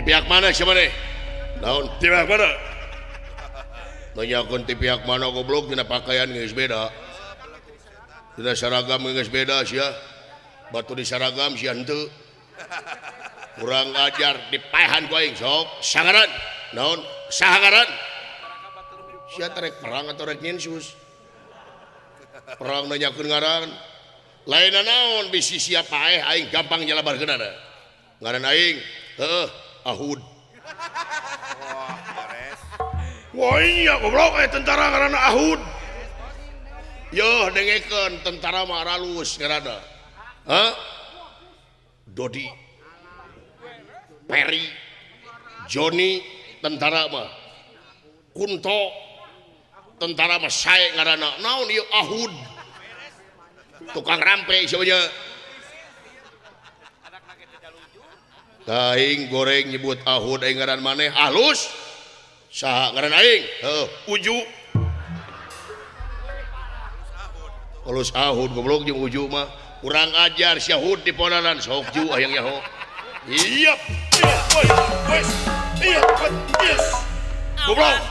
Pihak mana siapa nih? Naon? Ti pihak mana? Nanyakeun ti pihak mana goblok dina pakaian geus beda. Dina seragam geus beda sia. Batu di seragam sia henteu. Kurang ajar dipaehan ku aing sok. Sangaran. Naon? Saha ngaran? Sia rek perang atau rek nyinsus? Perang nanyakeun ngaran. Lain naon bisi sia paeh aing gampang nyalabarkeunana. Ngaran aing heuh Ahud. Wah, beres. Wah iya goblok tentara ngaranna Ahud. Yo dengekeun tentara mah aralus ngaranna. Hah? Dodi. Perry. Joni tentara mah. Kunto tentara mah sae ngaranna. Naon ieu Ahud? Tukang rampe sia nya. Aing goreng nyebut Ahud aing ngaran maneh halus. Saha ngaran aing? Heuh, Uju. Halus Ahud goblok jeung Uju mah. Kurang ajar sia Hud di ponanan sok ju hayang nyaho. Iya. Iya. Goblok.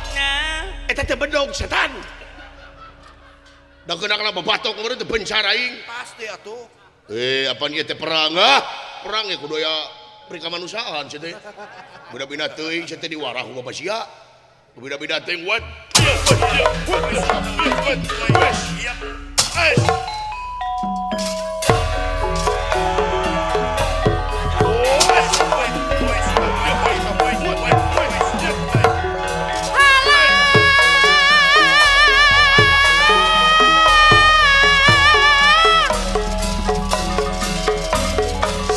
Eta teh bedog setan. Da keuna kana babatok meureun teh bencar aing. Pasti atuh. Apaan ieu teh perang ah? Perang ge kudu aya pri kamanusiaan sia teh. Beda-beda teuing sia teh diwarah ku bapa sia. Beda-beda teuing wat.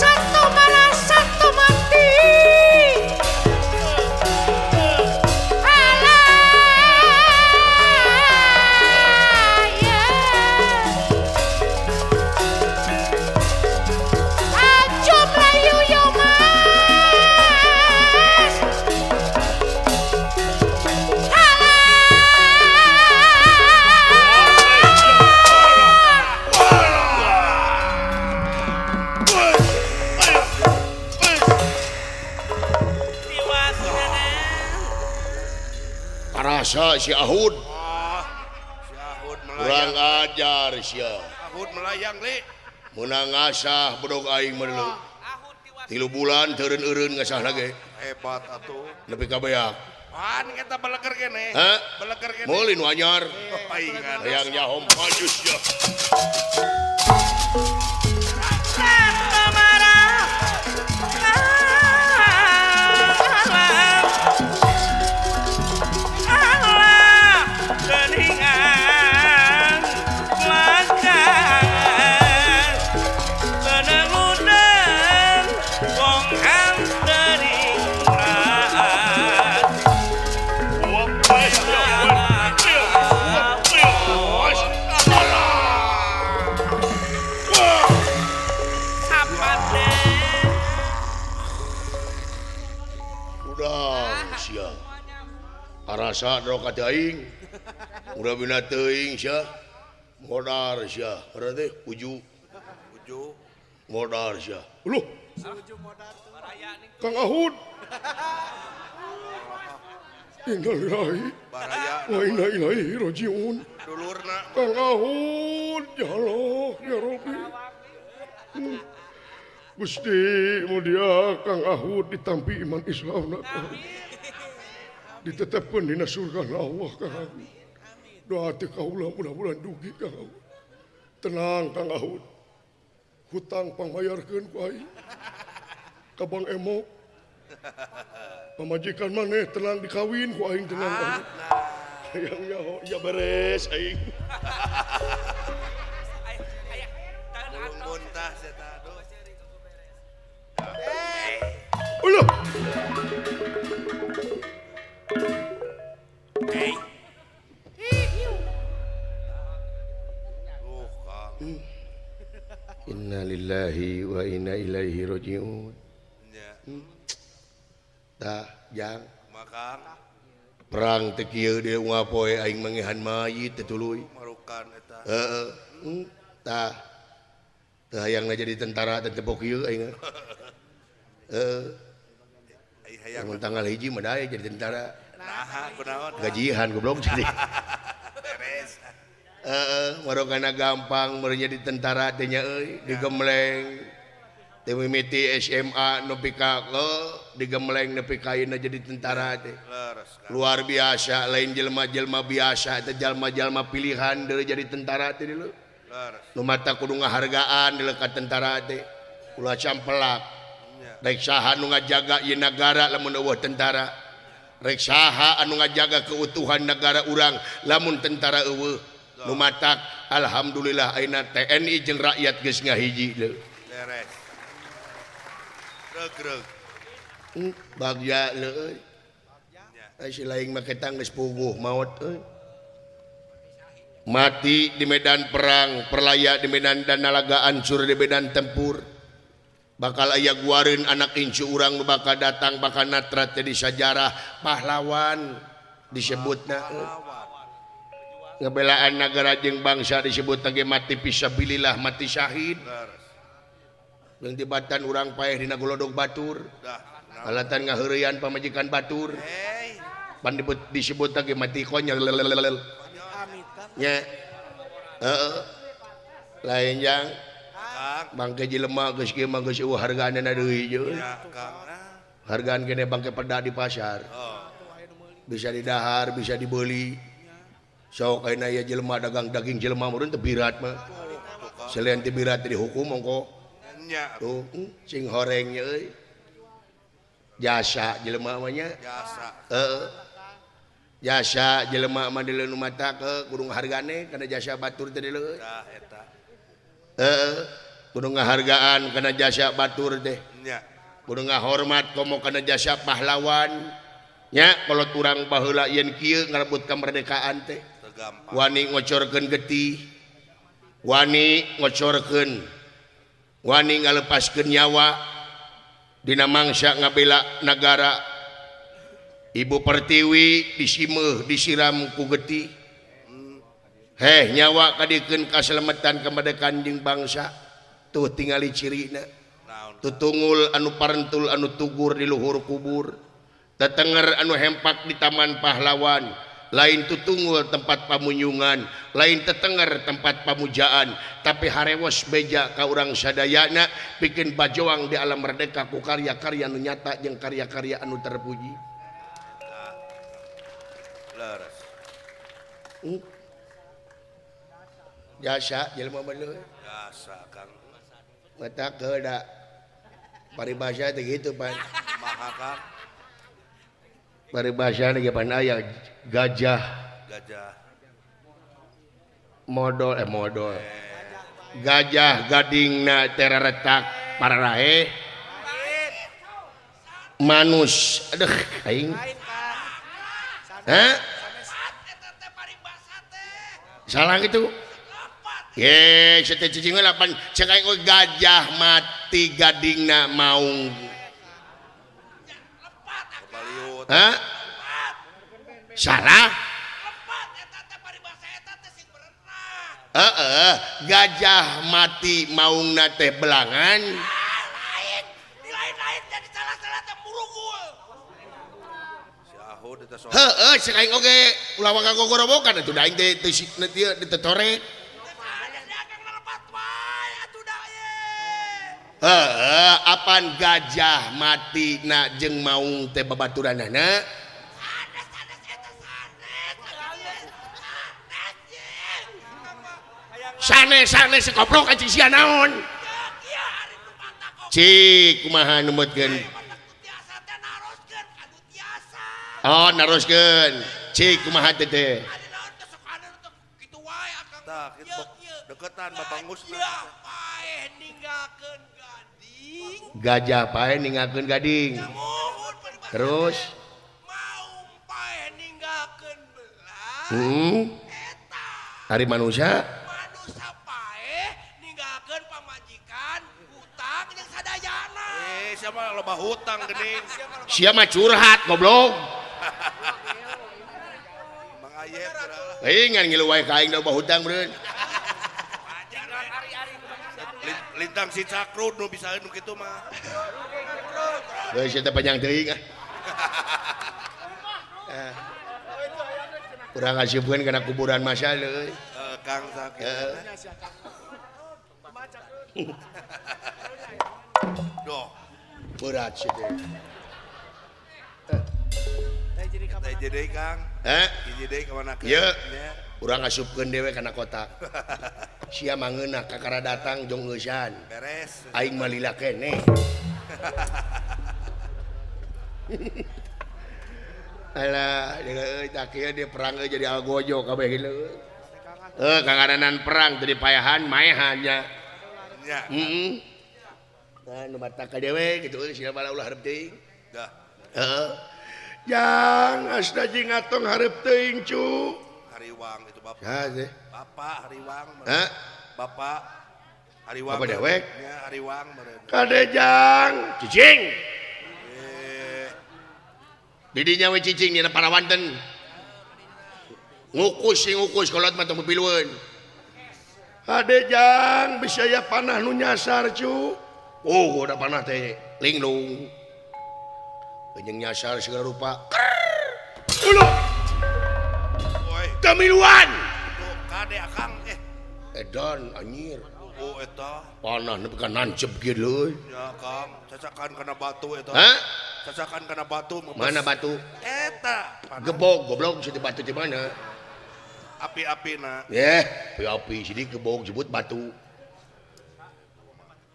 Satu marah satu mati. Alah ya. Ajo mlayu yo Mas. Alah. Karasa si Ahud. Wah, si Ahud Kurang melayang. ajar sia. Ahud melayang, Li. Meunang ngasah bedog aing mah deuleu. 3 bulan teureun-eureun ngasahna ge. Hebat atuh. Nepi ka beak. Pan kita beleger kene. Hah? Beleger kene. Meuli nu anyar. Oh, paingan. Hayang nyaho maju sia. Satu marah. Alah, geningan lancar. Teneng-uneng wong antering rat. Apane? Udah sia. Karasa drog ka aing. Udah bina teuing sia. Modar sia. Ngaran teh Uju. Uju. Modar sia. Uluh. Kang Ahud. Innalillahi Baraya wa inna ilaihi rajiun. Dulurna. Kang Ahud, ya Allah, ya Rabbi. Gusti mulia Kang Ahud ditampi iman Islamna. Ditetapkeun dina surga Allah Kang Ahud. Doa teh kaula mudah-mudahan dugi Kang Ahud. Tenang Kang Ahud. Hutang pangbayarkeun ku aing. Ka Bang Emok. Pamajikan maneh tenang dikawin ku aing tenang. Hayang nyaho, ya beres aing. Mulung muntah sia tah aduh. Uluh. Hey. Duh, Kang. Innalillahi wa inna ilaihi rajiun. Nya. Tah, jang. Makang Perang teh kieu deui unggal poe aing mangihan mayit teh tuluy. Marukan eta. Heeh. Tah. Teu hayangna jadi tentara teh tepok kieu aing. Heeh. Ai Hayang. Mun tanggal 1 mah daek jadi tentara. Naha kunaon? Gajihan goblok jadi. Beres. Heeh, marokana gampang meureun jadi tentara teh nya euy, digembleng. Teu mimiti SMA nepi ka digembleng nepi ka ayeuna jadi tentara teh. Leres, Kang. Luar biasa, lain jelema-jelema biasa teh jalma-jalma pilihan deui jadi tentara teh deuleu. Leres. Nu mata kudu ngahargaan deuleu ka tentara teh. Ulah campelak. Nya. Rek saha nu ngajaga ieu nagara lamun eueuh tentara. Rek saha anu ngajaga keutuhan nagara urang lamun tentara eueuh. Nu matak alhamdulillah ayeuna TNI jeung rakyat geus ngahiji deui. Beres. Reug-reug. Bagja leuy. Nya. Ai si laing mah ketang geus puguh maot euy. Mati di medan perang, perlaya di medan danalaga, ancur di medan tempur. Bakal aya guareun anak incu urang nu bakal datang bakal natrat jadi sajarah pahlawan disebutna euy. Ngebelaan nagara jeung bangsa disebut ge mati fisabilillah, mati syahid. Leres. Jeung tibatan urang paeh dina golodog batur. Dah. Alatan ngaheureuyan pamajikan batur. Hey. Pan disebut lagi mati konyol. Nya. Heeh. Lain jang Kang. bangke jelema geus kieu mah geus eueuh hargaanna deui jeung. Ya, Kang. Ah. Hargaan kene bangke peda di pasar. Oh. Bisa didahar, bisa dibeli. Sok ayeuna aya jelema dagang daging jelema meureun teu birat mah. Selain teu birat dihukum ongko. Nya. Tuh, sing horeng nya euy. Jasa jelema mah nya. Jasa. Heeh. Jasa jelema mah deuleu nu mata ke kudu ngahargane kana jasa batur teh deuleu. Tah eta. Heeh. Kudu ngahargaan kana jasa batur teh. Nya. Kudu ngahormat komo kana jasa pahlawan. Nya kolot urang baheula yen kieu ngarebut kemerdekaan teh. Teu gampang. Wani ngocorkeun getih. Wani ngocorkeun. Wani ngalepaskeun nyawa dina mangsa ngabela nagara. Ibu Pertiwi disimeuh disiram ku getih. Heh nyawa kadikeun kaselametan kemerdekaan jeung bangsa. Tuh tingali cirina. Naon? Tutungul anu parentul anu tugur di luhur kubur. Tetenger anu hempak di taman pahlawan. Lain tutungul tempat pamunyungan, lain tetenger tempat pamujaan, tapi harewos beja ka urang sadayana bikin bajoang di alam merdeka ku karya-karya anu nyata jeung karya-karya anu terpuji. Leres. Jasa jelema mah leuy. Jasa, Kang. Mata keuna paribasa teh kitu pan. Maha, Kang. Paribasa ge pan aya gajah. Gajah. Modol modol. Gajah gadingna teraretak pararae. Manus aduh aing. Hah? Salah gitu. Ye, teh cicing heula pan cek aing oge gajah mati gadingna maung. Kebaliut. Hah? Salah? Heeh, gajah mati maungna teh belangan. Lain, di lain-lain jadi salah-salah teh murungul. Si Ahud eta soal. Heeh, cek aing oge ulah waka gogorobokan atuh da aing teh teu si teu ditetoret. Heeh, apan gajah mati na jeung maung teh babaturanana? Sanes sanes goblok anjing sia naon? Cik kumaha numutkeun? Oh, naroskeun. Cik kumaha teh teh? Tah, kitu deketan babangusna. Gajah pae ninggalkeun gading. Terus maung pae ninggalkeun belang. Ari manusia? Manusia pae ninggalkeun pamajikan hutang jeung sadayana. Siapa loba hutang geuning. Sia mah curhat goblok. Mang Ayep geura. Ngan ngilu wae ka aing loba hutang beureun. Lintang si Cakrud nu bisa nu kitu mah. Geus eta panjang teuing ah. Urang ngasieupkeun kana kuburan masal euy. Kang sakit. Doh. Berat sih teh. Teh jadi Kang. Hiji deui ka mana? Ye. Urang ngasupkeun dewe kana kotak. Sia mangeunah kakara datang jong ngeusan. Beres. Aing mah lila keneh. Alah, euy tah kieu dia perang euy jadi algojo kabeh kieu. Heuh, kangaranan perang teu dipayahan maehan nya. Nya. Heeh. Nah, nu batak ka dewe kitu euy sia bala ulah hareup teuing. Dah. Heeh. Jang asna jeung ngatong hareup teuing cu. Hariwang itu bapak. Saha teh? Bapak Hariwang. Hah? Bapak Hariwang. Bapak dewek? Nya Hariwang meureun. Kade jang cicing. Didinya we cicing dina parawanten. Ngukus sing ngukus kolot mah tong pipilueun. Hade jang bisa ya panah nu nyasar cu. Oh, udah panah teh linglung. Jeung nyasar segala rupa. Uluh. Woi, Kamiluan. tuh kade akang Edan anjir. Oh eta. Panah nepi ka nancep kieu leuy. Ya Kang, cacakan kana batu eta. Hah? Cacakan kana batu. Mana batu? Eta. Panah. Gebog goblok situ batu di mana? Api-apina. Yeh, api-api sini gebog sebut batu.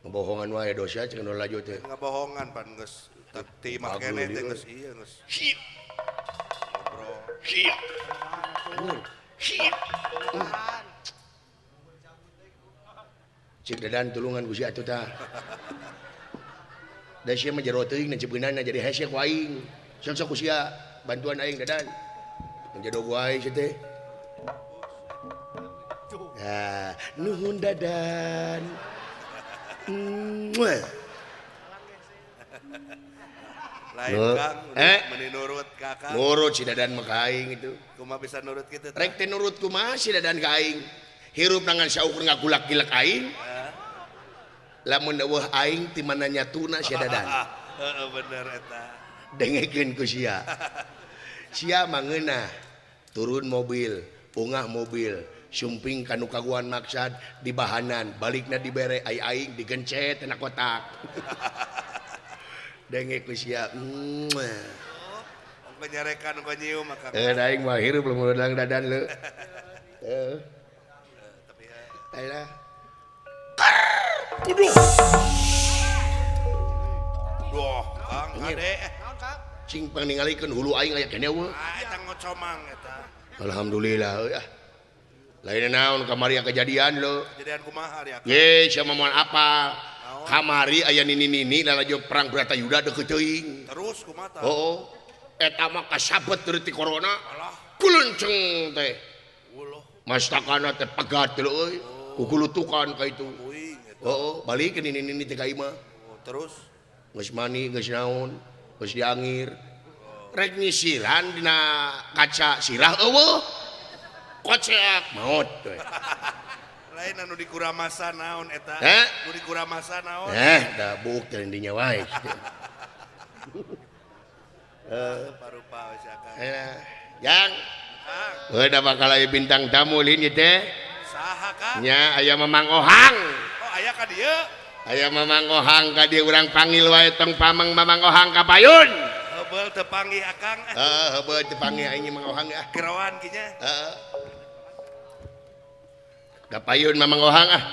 Ngebohongan wae dosa cenah nu laju teh. Ngabohongan pan geus ti mah keneh teh geus ieu geus. Hieu. Ngobrol. Hieu. Hieu. Cik dadan tulungan ku si atuh tah. Da sia mah jero teuing nancepeunana jadi hese ku aing. Sok-sok ku sia bantuan aing dadan. Menjado wae sia teh. Nah, nuhun dadan. Lain Kang, meni nurut ka Kang. Nurut si dadan mah ka aing itu. Kumaha bisa nurut kitu tah? Rek teh nurut kumaha si dadan ka aing. Hirup nangan saukur ngagulak-gilak aing. Lamun eueuh aing ti mana nyatuna si dadan. Heeh bener eta. Dengekeun ku sia. Sia mangeunah turun mobil, ungah mobil, sumping kanu kaguan maksad di bahanan, balikna dibere ai aing digencet tina kotak. Denge ku sia. Ongko nyarekan ongko nyium akang. Aing mah hirup lamun dadan leu. Heeh. Tapi alah. Kuduh. Duh, Kang kade. Cing pangningalikeun hulu aing aya keneh eueuh. Ah, eta ngocomang eta. Alhamdulillah euy ah. Lain naon kamari kejadian lho. Kejadian kumaha ari akang? Ye, sia mah moal apal. Kamari aya nini-nini lalajo perang Bratayuda deukeut teuing. Terus kumaha tah? Heuh. Eta mah kasabet deui ti corona. Alah. Kulenceng teh. Uloh. Mastakana teh pegat lho euy. Kukulutukan ka itu. Heeh, balik nini-nini teh ka imah. Oh, terus geus mani geus naon, geus diangir. Rek nyisiran dina kaca sirah eueuh. Koceak maot we. Lain anu dikuramasa naon eta? Heh? Nu dikuramasa naon? Da buuk teh dinya wae. Parupa we sia Kang. Jang. Heuh da bakal aya bintang tamu lin ieu teh. Saha Kang? Nya aya Mamang Ohang. Oh, aya ka dieu. Aya Mamang Ohang ka dieu urang panggil wae tong pameng Mamang Ohang ka payun. Heubeul teu panggih akang. Heeh, heubeul teu panggih aing Mamang Ohang ah. Geroan kinya. Heeh. Ka payun Mamang Ohang ah.